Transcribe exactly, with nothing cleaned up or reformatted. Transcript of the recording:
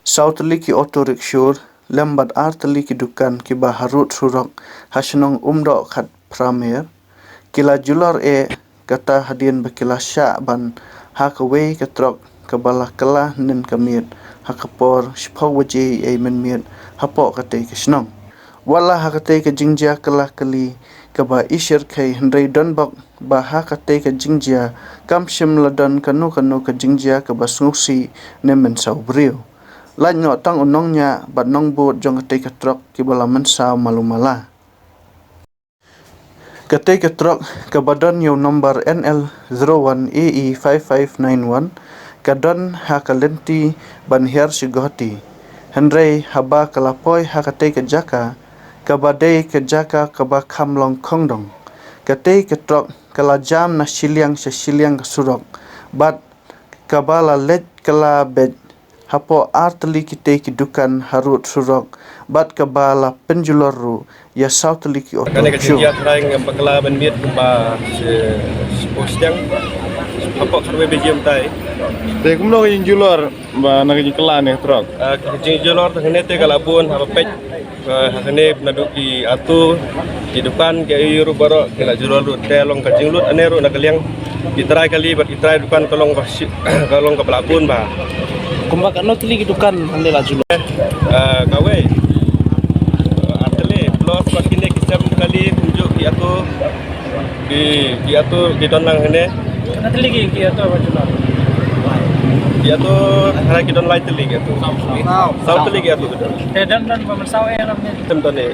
Saw tylli ki auto rickshaw lem bad ar tylli ki dukan kiba harud surok ha shnong Umdoh Khatphra Mer ki la julor eh, kata hadien ba ki la shah ban ha kawei ka trok kaba la kylla hynnin ka miet ha ka por shiphew baje ei mynmiet hapoh katei ka shnong. Wat la ha katei ka jingjia kylla kylli kaba ishyrkhei, hynrei don bok ba ha katei ka jingjia kam shym la don kano kano ka jingjia kaba sngewsih ne mynsaw briew. Lait noh tang u nongñiah bad nongbud jong katei ka trok kiba la mynsaw malu mala. Katei ka trok kaba don ïa u nombar N L zero one A E five five nine one ka don ha ka lynti ban hiar sha Guwahati. Hynrei haba ka la poi ha katei ka jaka kaba dei ka jaka kaba kham long khongdong, katei ka trok ka la jam na shiliang sha shiliang ka surok bad kaba la leit kylla beit hapoh ar tylli kitei ki dukan harud surok bad kaba la pynjulor ruh ïa saw tylli ki auto. Kane ka rickshaw. Jingïatrei ngam bakla ban miet kumba shi, shiphew shiteng. Hapoh khatwei baje mynta. Te kumno ka jingjulor ba na ka jingkylla ne ka trok? Ah, ka jingjulor te kane te ka la bun haba peit. Eh, ha kane naduh ki atu, ki dukan, ki ayu ruh baroh ki la julor lut, te long ka jinglut ane ruh na ka liang ki trai kali bad ki trai dukan ka long ka shi-, ka long kaba la bun bha. Kumba katno tylli ki dukan hangne la julor? Eh, kawei. Eh, ar tylli, plus bad kine ki sem kali kumjuh ki atu. Ki, ki atu ki don lang hangne. Katno tylli ki, ki atu ba julor? Ki atu hynrei ki don lai tylli ki atu. Saw. Saw tylli ki atu ki don. Te don, don ba mynsaw eh lam ne. Tem don eh.